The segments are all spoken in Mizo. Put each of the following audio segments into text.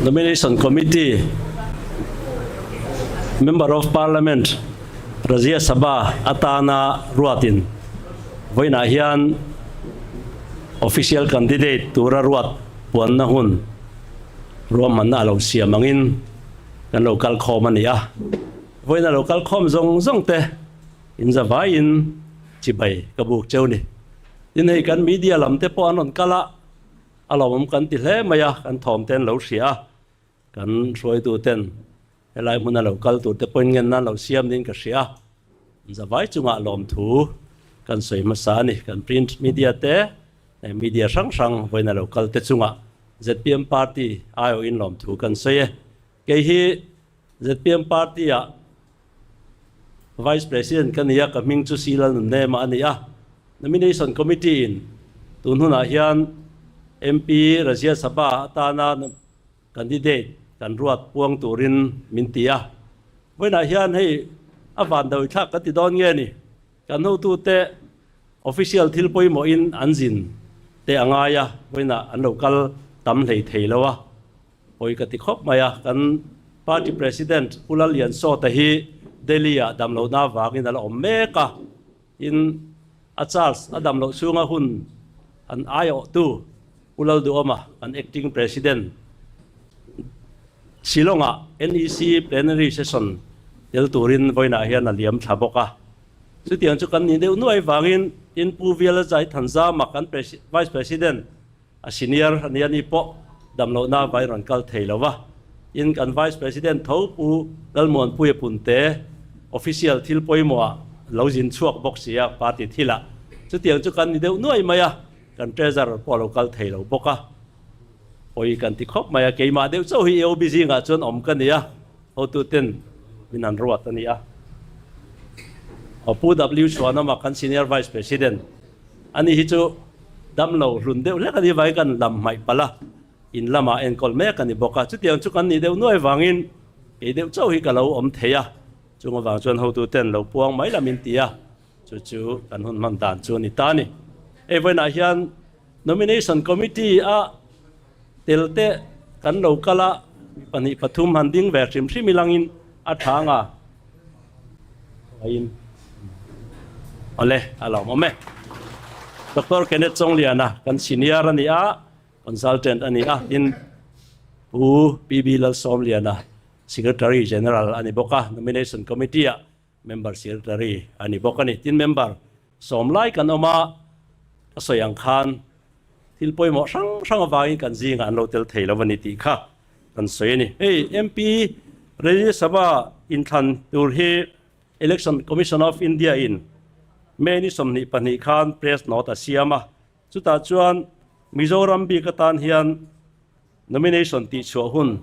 Nomination Committee Member of Parliament Rajya Sabha atana ruatin vawiinah hian Official Candidate tura ruat puanna hun ruahmanna a lo siam angin kan lo kal khawm a ni a. Vawiin a lo kal khawm zawng zawng te inza vaiin chibai ka buk cheu ni. Tin hei kan media lam te pawh an rawn kal a, a lawmawm kan ti hle mai a, kan thawm te an lo hria a, kan hruaitu ten helai hmuna lo kal tur te pawhin ngen nan lo siam niin ka hria a, inza vai chungah lawmthu kan sawi hmasa a ni. Kan print media te leh media hrang hrang vawiin a lo kal te chungah zpm party aiawhin lawmthu kan sawi e. Kei hi zpm party ah Vice President ka ni a, ka hming chu Sila Nunnema a ni a. Nomination Committee in tun hunah hian MP Rajya Sabha atana candidate kan ruat puang turin min ti a. Vawiinah hian hei a van dawih thlak ka ti dawn nge ni? Kan hotute official thil pawimawhin an zin te a ngai a, vawiinah an lo kal tam hlei thei lo a. Pawi ka ti khawp mai a, kan party president Pu Lallian Sawta hi Delhi-ah damlohna avangin a la awm mek a, tin a Charles a damloh chhunga hun an aiawhtu Pu Lalduhawma kan acting president Shillong-ah NEC plenary session tel turin vawiinah hian a liam thla bawk a. Chutiang chu kan nih deuh nuai vangin tin Pu Viala Zaithanzama kan vice president A senior a nia ni pawh damlohna vai rawn kal thei lo va, tin kan Vice President tho Pu Lalmuanpuia Punte official thil pawimawh ah lo zin chhuak bawk si a party thil ah chutiang chu kan ni deuh nuai mai a, kan Treasurer pawh a lo kal thei lo bawk a, pawi kan ti khawp mai a, keimah deuh chauh hi AOB zingah chuan awm ka ni a, hotu ten min han ruat a ni a. Pu W Chhuanawma kan Senior Vice President Ani hi chu damlo hlun deuh hlek a ni vai kan lam hmaih palh a, in lamah enkawl mek a ni bawk a. Chutiang chu kan nih deuh nuai vangin kei deuh chauh hi ka lo awm thei a, chung avang chuan hotu ten lo puang mai la min ti a, chu chu kan hun hman dan chu a ni ta a ni. Hei vawiinah hian Nomination Committee a tel te kan lo kal a, mi pahnih pathum han ding ve hrim hrim ilangin a tha anga Vawiin Awle a lo awm e. Doctor Kenneth Chawngliana kan senior a ni a, consultant a ni a, tin Pu PB Lalsawmliana Secretary General a ni bawk a, Nomination Committee ah member secretary a ni bawk a ni. Tin member sawm lai kan awm a, ka sawi ang khan thil pawimawh hrang hrang avangin kan zingah an lo tel thei lo a ni tih kha kan sawi a ni. Hei MP Rajya Sabha inthlan tur hi Election Commission of India in May ni 22 khan press note a siam a, chutah chuan Mizoram bik atan hian nomination tihchhuah hun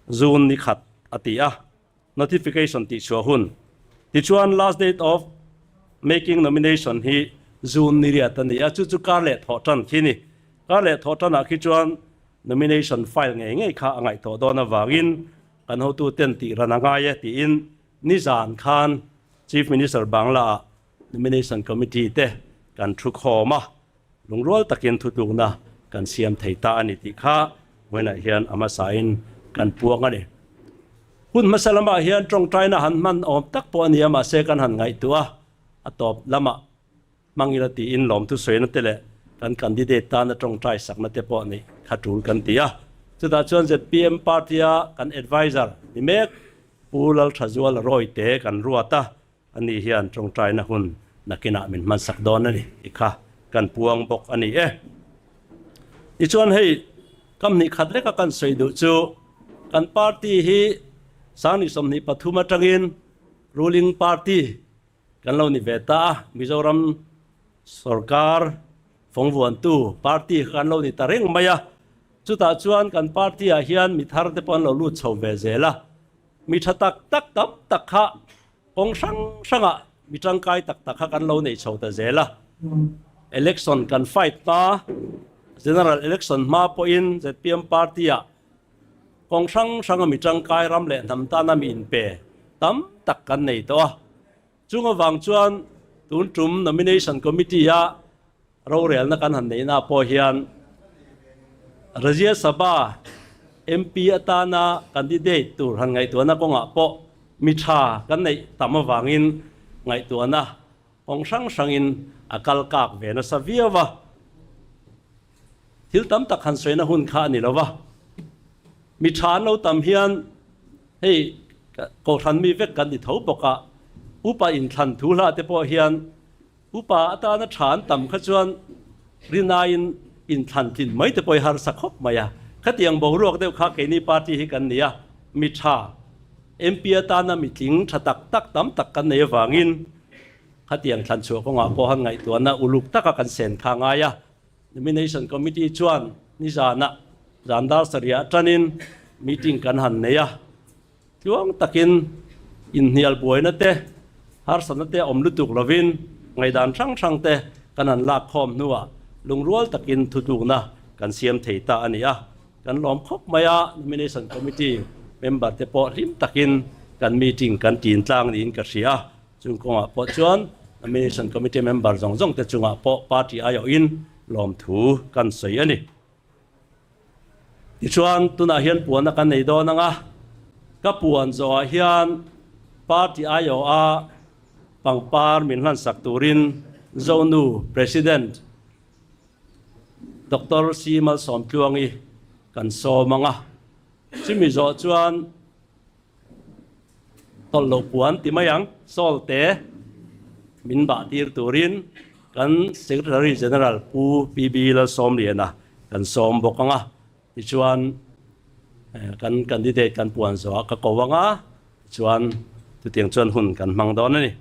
June ni khat a ti a. Notification tih chhuah hun. Tichuan last date of making nomination hi June ni riat a ni a, chu chu kar leh thawh tan khi ni. Kar leh thawh tanah khi chuan nomination file ngei ngei kha a ngaihtuah dawn avangin kan hotu ten tih ran a ngai e tiin nizan khan Chief Minister Bangla ah nomination committee te kan thu khawm a, lungrual takin thutlukna kan siam thei ta a ni tih kha vawiinah hian a hmasain kan puang a ni. Hun hmasa lamah hian tawngtaina han hman awm tak pawh a ni a, mahse kan han ngaihtuah a, a tawp lamah hmang ila tiin lawmthu sawina te leh kan candidate tana tawngtai sakna te pawh nih kha tul kan ti a. Chutah chuan zpm party-a kan adviser ni mek Pu Lalthazuala Rawite kan ruat a, Ani hian tawngtaina hun nakinah min hmansak dawn a ni tih kha kan puang bawk a ni e. Tichuan hei kam hnih khat leka kan sawi duh chu kan party hi Sangni 23 atangin ruling party kan lo ni ve ta a, Mizoram sorkar fawngvuantu party kha kan lo ni ta reng mai a. Chutah chuan kan party ah hian mi thar te pawh an lo lut chho ve zel a. Mi tha tak tak tam tak kha kawng hrang hrangah mi tangkai tak tak kha kan lo nei chho ta zel a. Election kan fight hma, General Election hma pawhin zpm party-ah kawng hrang hranga mi tangkai ram leh hnam tana mi inpe tam tak kan nei tawh a. Chung avang chuan tun tum Nomination Committee-a rorelna kan han neihna pawh hian Rajya Sabha. MP atana candidate tur han ngaihtuahna kawngah pawh mi tha kan neih tam avangin ngaihtuahna kawng hrang hrangin a kal kak ve nasa viau a. Thil tam tak han sawina hun kha a ni lo va. Mi tha an lo tam hian hei kohhran mi vek kan ni tho bawk a, upa inthlan thu hla te pawh hian Upa atana tha an tam kha chuan rinaiin inthlan tlin mai te pawh hi harsa khawp mai a. Khatiang boruak deuh kha keini party hi kan ni a, mi tha, MP atana mi tling tha tak tak tam tak kan nei avangin khatiang thlan chhuah kawngah pawh han ngaihtuahna uluk taka kan sen kha a ngai a. Nomination Committee chuan nizanah zan dar sarih atanin meeting kan han nei a. Tluang takin inhnial buaina te, harsatna te awm lutuk lovin ngaihdan hrang hrang te kan han lak khawm hnuah lungrual takin thutlukna kan siam thei ta a ni a. Kan lawm khawp mai a, Nomination Committee member te pawh hlim takin kan meeting kan tin tlang niin ka hria a. Chung kawngah pawh chuan Nomination Committee member zawng zawng te chungah pawh party aiawhin lawmthu kan sawi a ni. Tichuan, tunah hian puanna kan nei dawn ang a, ka puan zawhah hian party aiawha pangpar min hlansak turin Zonu President Doctor C Malsawmtluangi kan sawm ang a, chumi zawh chuan Tawlh lo puan ti mai ang, Sawlte min bah tir turin kan Secretary General Pu PB Lalsawmliana kan sawm bawk ang a, tichuan kan candidate kan puan zawhah ka ko ang a, tichuan chutiang chuan hun kan hmang dawn a ni.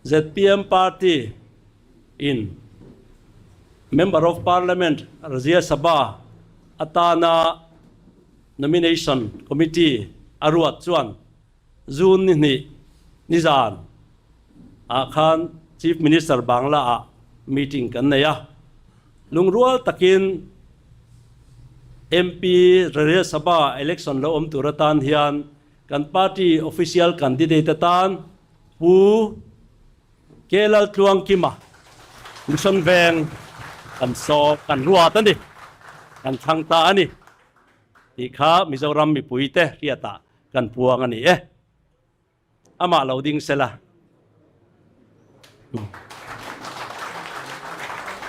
Zpm Party in Member of Parliament Rajya Sabha atana Nomination Committee a ruat chuan June ni hnih nizan ah khan Chief Minister Bangla ah meeting kan nei a. Lungrual takin MP Rajya Sabha election lo awm tur atan hian kan party official candidate atan Pu Ke Laltluangkima Mission Veng kan saw kan ruat a ni, kan thlang ta a ni. Tih kha Mizoram mipuite hriatah kan puang a ni e. Amah lo ding sela.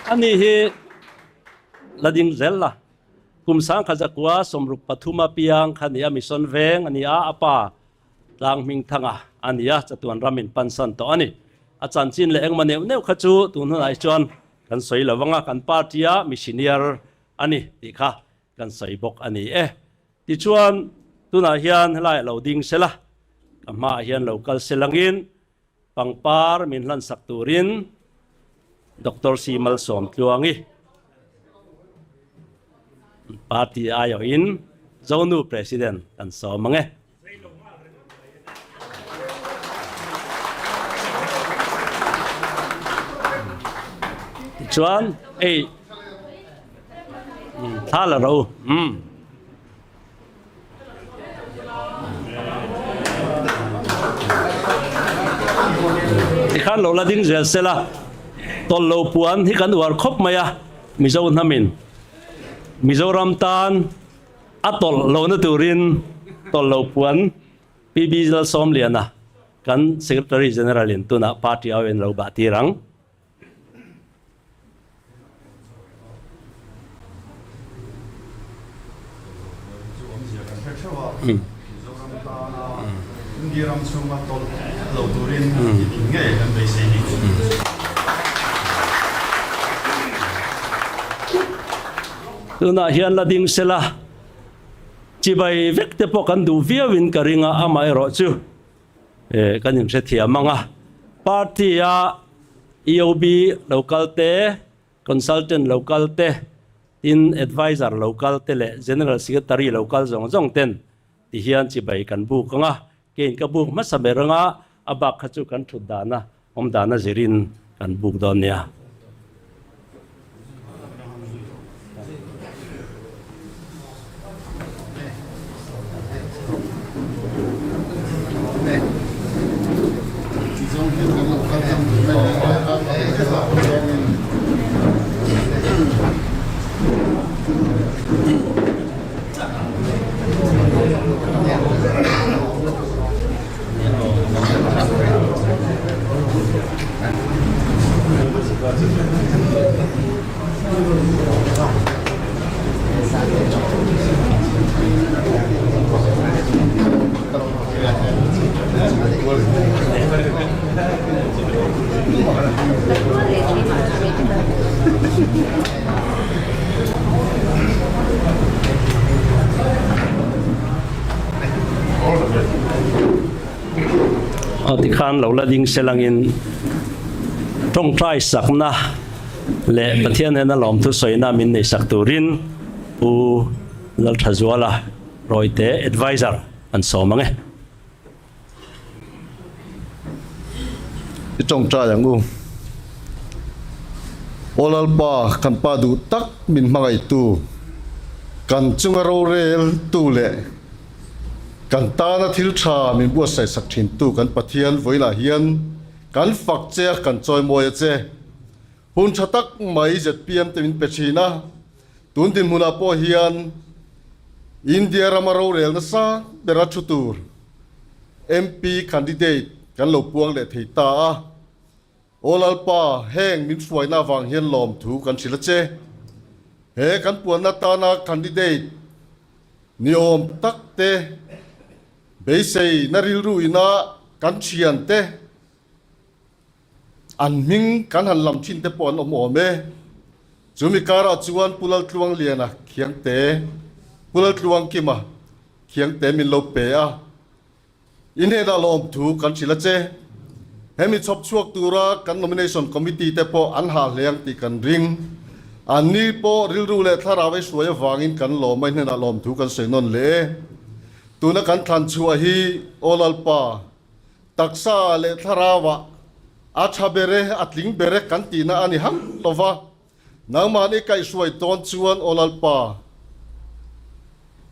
Ani hi la ding zel la. Kum sangkhat zakua sawmruk pathuma piang kha ni a, Mission Veng a ni a, a pa Tlang Hmingthanga a ni a, chatuan ram in pansan tawh a ni. A chanchin leh engmah neuh neuh kha chu tun hunah hi chuan kan sawi lo vang a, kan party-a mi senior a ni tih kha kan sawi bawk a ni e. Tichuan, tunah hian helaiah lo ding sela, ka hmaah hian lo kal selangin pangpar min hlansak turin Doctor C. Malsawmtluangi party aiawhin Zonu President kan sawm ang e. Tichuan ei thla la ro um Tikhan lo la ding zel sela tawlh lo puan hi kan uar khawp mai a Mizo hnamin Mizoram tan A tawlh lohna turin tawlh lo puan PB Lalsawmliana kan Secretary General in tunah party au in lo bah tir ang. Tunah hian la ding sela, chibai vek te pawh kan duh viauin ka ring a, amaherawh chu kan inhrethiam ang a. Party-a EOB lo kal te, Consultant lo kal te, tin Adviser lo kal te leh General Secretary lo kal zawng zawng ten ti hian chibai kan buk ang a, keiin ka buk hmasa ber ang a, a bak kha chu kan thut dana Awm dana zirin kan buk dawn nia. Aw tikhan lo la ding selangin tawngtai sakna leh Pathian hnena lawmthu sawina min neih sak turin Pu Lalthazuala Rawite Adviser an sawm ang e. I tawngtai ang u. Aw Lalpa, kan Pa duh tak min hmangaihtu, kan chunga roreltu leh kan tana thil tha min buatsaih sak thintu kan Pathian vawiinah hian kan fak che a, kan chawimawi a che. Hun tha tak mai zpm te min pe thin a, tun dinhmunah pawh hian India rama rorel nasa bera thu tur MP candidate kan lo puang leh thei ta a. Aw Lalpa, heng min hruaina avang hian lawmthu kan hrilh a che. He kan puanna tana candidate ni awm tak te beisei na rilru ina kan thian te, An hming kan han lam thin te pawh an awm awm e. Chumi karah chuan Pu Laltluangliana Khiangte, Pu Laltluangkima Khiangte min lo pe a. I hnenah lawmthu kan hrilh a che. Hemi chhawp chhuak tura kan Nomination Committee te pawh an hah hle ang tih kan ring. An ni pawh rilru leh thlarau ei hruai avangin kan lawm a, i hnenah lawmthu kan sawi nawn leh e. Tuna kan thlan chhuah hi Aw Lalpa, Taksa leh thlarauah a tha ber e, a tling ber e kan tihna a ni hauh lo va. Nangmahni kaihhruai tawn chuan Aw Lalpa,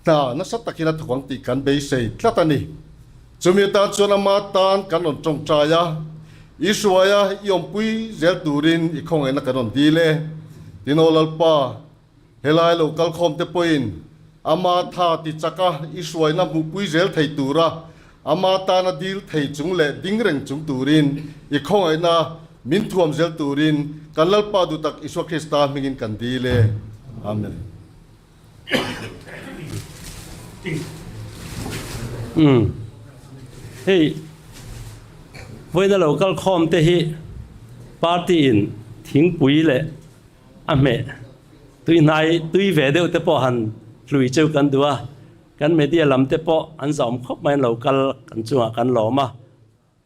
hna nasa takin a thawk ang tih kan beisei tlat a ni. Chumi atan chuan ama tan kan rawn tawngtai a, i hruai a, i awmpui zel turin i khawngaihna kan rawn dil e. Tin Aw Lalpa, Helai lo kalkhawm te pawhin ama tha ti chaka i hruaina hmuhpui zel thei tura ama tana dil thei chung leh ding reng chung turin i khawngaihna min thuam zel turin kan Lalpa duhtak Isua Krista hmingin kan dil e. Amen. Umm. Hei vawiina lo kalkhawm te hi party in thingpui leh A hmeh tui hnai tui ve deuh te pawh han hlui cheu kan duh a, kan media lam te pawh an zahawm khawp mai an lo kal kan chungah kan lawm a,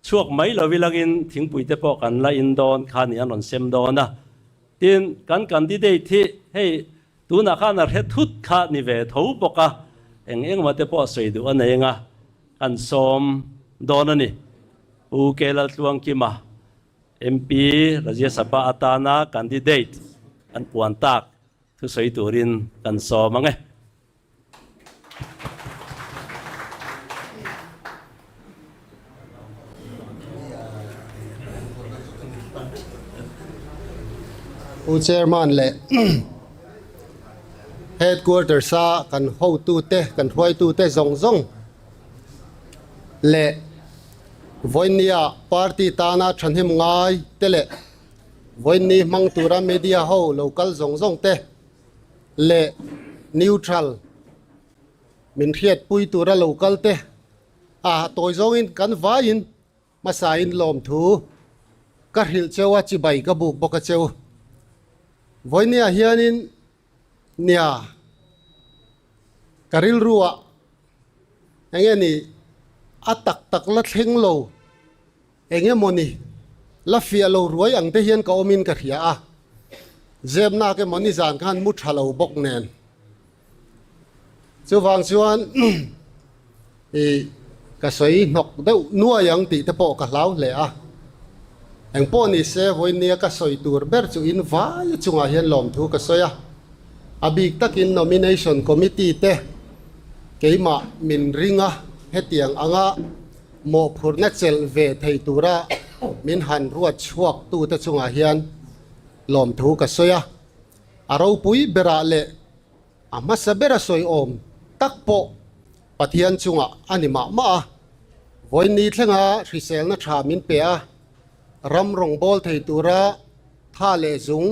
chhuak mai lo ilangin thingpui te pawh kan la in dawn kha ni an rawn sem dawn a, tin kan candidate hi hei tunah khan a hre thut kha ni ve tho bawk a, eng engemaw te pawh sawi duh a nei anga kan sawm dawn a ni. Pu Kelaltluangkima. MP Rajya Sabha atana candidate an puan tak thusawi turin kan sawm ang e. Pu Chairman leh Headquarters a kan hotute, kan hruaitute zawng zawng leh Vawiinnia party tana thahnem ngai te leh vawiinni hmang tura media ho lo kal zawng zawng te leh neutral min hriatpui tura lo kal te a tawi zawngin kan vaiin hmasain lawmthu ka hrilh cheu a, chibai ka buk bawk a cheu. Vawiinnia hianin nia ka rilruah Enge ni a tak tak la thleng lo, eng emawni la fiah lo ruai ang te hian ka awmin ka hria a, zepnak emaw nizan khan mu tha lo bawk nen. Chuvang chuan i ka sawi hnawk deuh nuai ang tih te pawh ka hlau hle a. Eng pawh ni se vawinia ka sawi tur ber chu in vai chungah hian lawmthu ka sawi a. A bik takin Nomination Committee te keimah min ring a, hetiang anga mawhphurhna chelh ve thei tura min han ruat chhuak tute chungah hian lawmthu ka sawi a. A ropui berah leh a hmasa bera sawi awm tak pawh. Pathian chungah a ni mah mah a, vawiin ni thlenga hriselna tha min pe a, ram rawngbâwl thei tura tha leh zung,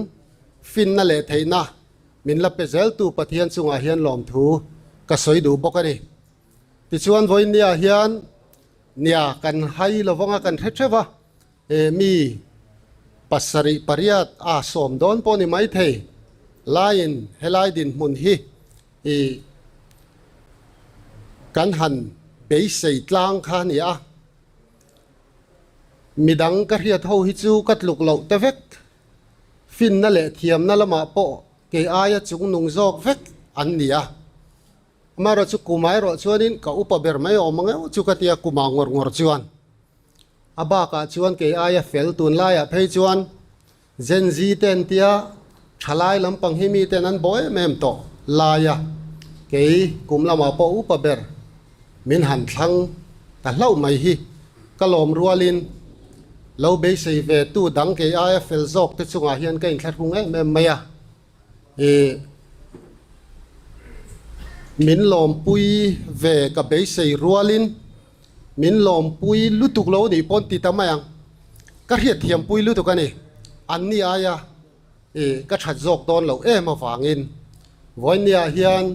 finna leh theihna min la pe zeltu Pathian chungah hian lawmthu ka sawi duh bawk a ni. Tichuan vawiin niah hian nia kan hai lovanga kan hre theuh a, he mi pasarih pariat a sawm dawn pawh ni maithei laiin helai dinhmun hi i kan han beisei tlang kha a ni a. Midang ka hriat ho hi chu ka tluk loh te vek, finna leh thiamna lamah pawh kei aia chungnung zawk vek an ni a. Amaherawh chu kum ah erawh chuanin ka upa ber mai awm ang eu chu ka tia kum ah ngawr ngawr chuan. A bakah chuan kei aia fel tunlaiah phei chuan Gen Z te an tia thalai lampang hi miten an bawh em em tawh laia kei kum lamah pawh upa ber min han thlang ta hlauh mai hi ka lawm rualin lo beisei ve tu dang kei aia fel zawk te chungah hian ka inthlahrung em em mai a. I min lawmpui ve ka beisei rualin min lawmpui lutuk lo nih pawn ti ta mai ang. Ka hriatthiampui lutuk a ni. Anni aia i ka that zawk dawn loh em avangin vawinia hian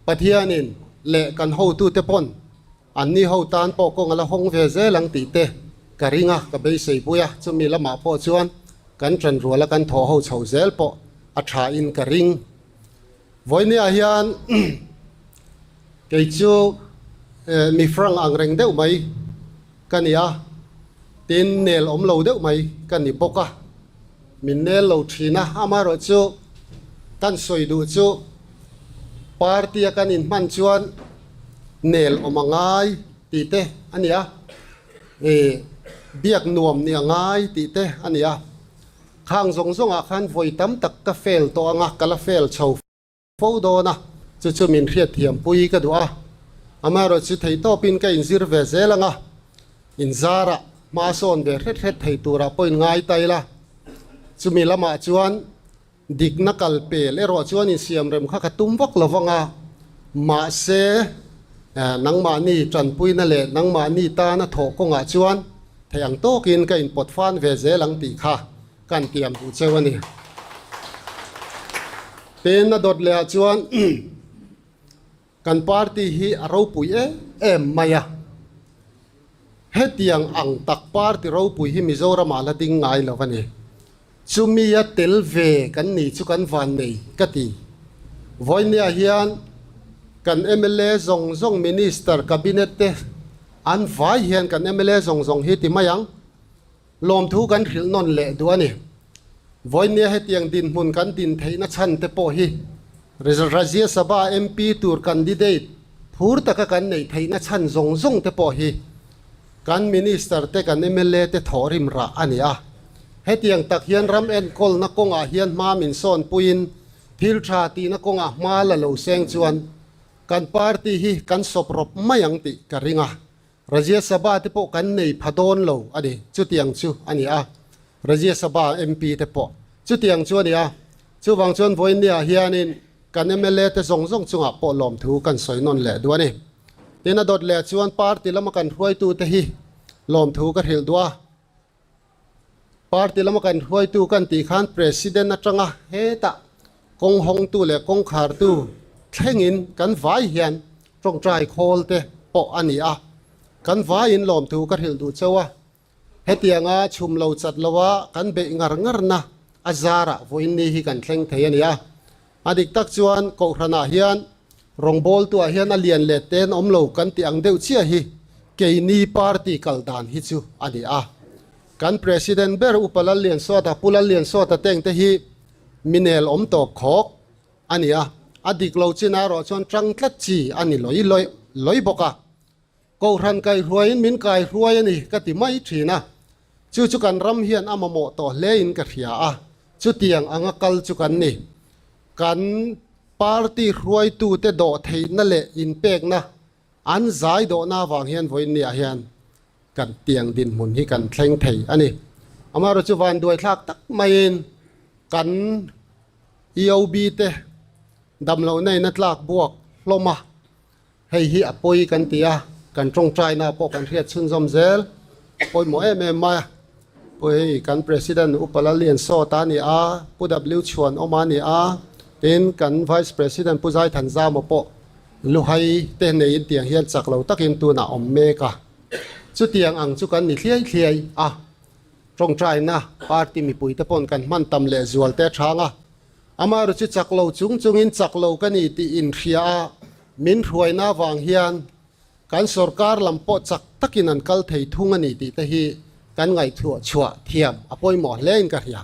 Pathianin leh kan hotute pawn anni ho tan pawh kawng a la hawng ve zel ang tih te ka ring a, ka beisei pui a, chumi lamah pawh chuan kan ṭanrual a kan thawh ho chho zel pawh a ṭha in ka ring. Vawinia hian kei chu mi frank ang reng deuh mai ka ni a, tin nel awm lo deuh mai ka ni bawk a, min nel lo ṭhin a, amaherawhchu kan sawi duh chu party a kan inhman chuan nel awm a ngai tih te a ni a, ih biak nuam nih a ngai tih te a ni a, khang zawng zawngah khan vawi tam tak ka fail tawh ang a, ka la fail chho fo dawn a, chu chu min hriatthiam pui ka duh a, amaherawh chu theihtawpin ka inzir ve zel ang a, inzarah hma sawn ve hret hret thei turah pawh inngai ta ila, chumi lamah chuan Dikna kal pel erawh chuan insiamrem kha ka tum vak lo vang a, mahse nangmahni tanpuina leh nangmahni tana thawh kawngah chuan theih ang tawkin ka inpawt fan ve zel ang tih kha ka an tiam duh cheu a ni. Tin, a dawt lehah chuan kan party hi a ropui em em mai a, hetiang ang tak party ropui hi Mizoramah la ding ngai lo a ni. Chumi a tel ve kan ni chu kan van nei ka ti. Vawinia hian kan mla zawng zawng Minister Cabinet te an vai hian kan mla zawng zawng hi ti mai ang. Lawmthu kan hrilh nawn leh duh a ni. Vawinia hetiang dinhmun kan din theihna chhan te pawh hi Rajya Sabha MP tur candidate phur taka kan neih theihna chhan zawng zawng te pawh hi Kan Minister te kan mla te thawhrim rah a ni a. Hetiang tak hian ram enkawlna kawngah hian hma min sawn puiin thil tha tihna kawngah hma la lo seng chuan kan party hi kan sawp rawp mai ang tih ka ring a. Rajya Sabha te pawh kan nei pha dawn lo a ni. Chutiang chu a ni a. Rajya Sabha MP te pawh chutiang chu a ni a. Chuvang chuan vawiinniah hianin kan mla te zawng zawng chungah pawh lawmthu kan sawi nawn leh duh a ni. Tin a dawt leh chuan party lama kan hruaitute hi lawmthu ka hrilh duh a, party lama kan hruaitu kan tih khan President atanga hetah kawng hawngtu leh kawng khartu thlengin kan vai hian tawngtai khawl te pawh a ni a, kan vaiin lawmthu ka hrilh duh chauh a. Hetianga chhum lo chat loa kan beih ngar ngarna a zarah vawiinni hi kan thleng thei a ni a. A dik tak chuan Kohhranah hian rawngbawltuah hian a lian leh ten awm lo kan tih ang deuh chiah hi keini party kal dan hi chu a ni a. Kan President ber Upa Lalliansawta, Pu Lalliansawta tengte hi minel awm tawp khawk a ni a. A dik lo chin erawh chuan tang tlat chi a ni lawih lawih lawih bawk a. Kohhran kaihruaiin min kaihruai a ni ka ti mai thin a, chu chu kan ram hian a mamawh tawh hlein ka hria a, chutiang anga kal chu kan ni. Kan party hruaitute dawh theihna leh inpekna an zai dawhna avang hian vawiinniah hian kan tiang dinhmun hi kan thleng thei a ni. Amaherawhchu chu vanduaithlak tak maiin kan EOB te damlohna in a tlak buak hlawm a. Hei hi a pawi kan ti a, kan tawngtaina pawh kan hriat chhunzawm zel pawimawh em em mai a. Pu hei kan President Upa Lallian Sawta a ni a, Pu W Chhuanawma a ni a, tin kan Vice President Pu Zaithanzama pawh luhai te neiin tiang hian chak lo takin tunah awm mek a. Chutiang ang chu kan ni thliai thliai a. Tawngtaina party mipuite pawn kan hman tam leh zual te a chhang a. Amaherawh chu chak lo chung chungin chak lo ka ni tih inhria a, min hruaina avang hian kan sorkar lam pawh chak takin an kal thei thung a ni tih te hi kan ngaihtuah chhuah thiam a pawimawh hle in ka hria.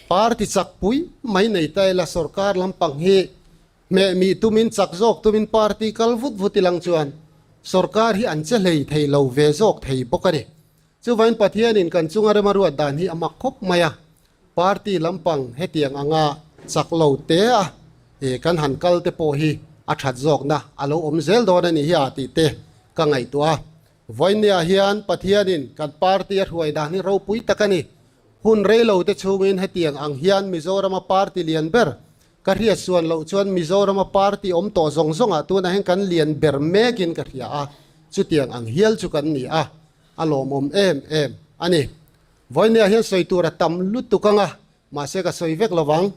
Party chak pui mai nei ta ila sorkar lampang hi hmeh mih tumin chak zawk tumin party kal vut vut ilang chuan sorkar hi an che hlei thei lo ve zawk thei bawk a ni. Chuvain Pathianin kan chunga rema ruat dan hi a mak khawp mai a, party lampang hetiang anga chak lo te a kan han kal te pawh hi a that zawkna a lo awm zel dawn a ni hi a tih te ka ngaihtuah a. Vawinia hian Pathianin kan party a hruai dan hi ropui tak a ni. Hun rei lo te chhungin hetiang ang hian Mizorama party lian ber ka hriat suan loh chuan Mizorama party awm tawh zawng zawngah tunah hian kan lian ber mekin ka hria a, chutiang ang hial chu kan ni a. A lawmawm em em a ni. Vawinia hian sawi tur a tam lutuk ang a, mahse ka sawi vek lovang.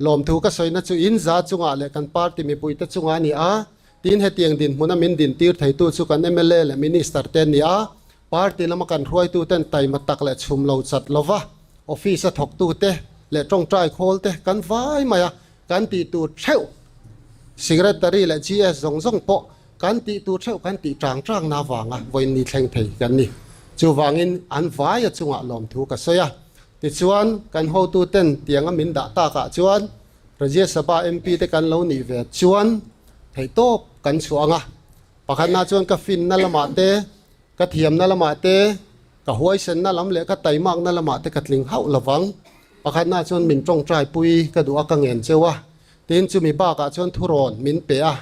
Lawmthu ka sawina chu in za chungah leh kan party mipuite chungah a ni a, tin hetiang dinhmuna min dintir theitu chu kan mla leh minister te an ni a, party lama kan hruaituten taima tak leh chhum lo chat lova office a thawktute leh tawngtai khawl te kan vai mai a, kan tih tur theuh Secretary leh GS zawng zawng pawh kan tih tur theuh kan tih tang tang na vanga vawiin ni thleng thei kan ni. Chuvangin an vai a chungah lawmthu ka sawi a. Tichuan kan hotu ten tianga min dah takah chuan Rajya Sabha MP te kan lo nih ve chuan theihtawp kan chhuah ang a. Pakhatna chuan ka finna lamah te, ka thiamna lamah te, Ka huaisenna lam leh ka taimakna lamah te ka tling hauh lovang. Pakhatna chuan min tawngtai pui ka duh a, ka ngen cheu a. Tin, chumi bakah chuan thurawn min pe a,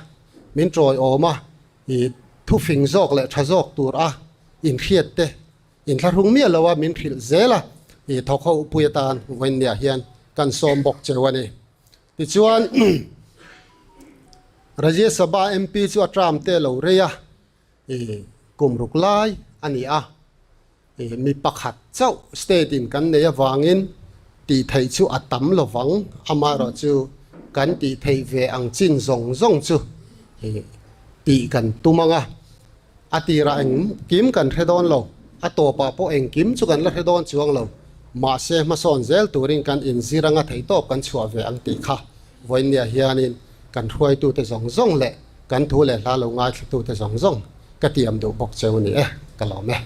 min tawiawm a, i thufing zawk leh tha zawk tur a inhriat te inthlahrung miah lo a min hrilh zel a, i thawk ho pui atan vawiinniah hian kan sawm bawk cheu a ni. Tichuan, Rajya Sabha MP chu a term te lo rei a. I kum ruk lai a ni a, i mi pakhat chauh state in kan nei avangin tih theih chu a tam lovang, amaherawh chu kan tih theih ve ang chin zawng zawng chu i tih kan tum ang a, a tirah engkim kan hre dawn lo, a tawpah pawh engkim chu kan la hre dawn chuang lo, mahse hmasawn zel turin kan inzir anga theihtawp kan chhuah ve ang tih kha vawiinniah hianin kan hruaitute zawng zawng leh Kan thu leh hla lo ngaithlatute zawng zawng ka tiam duh bawk cheu ni e, ka lawm e.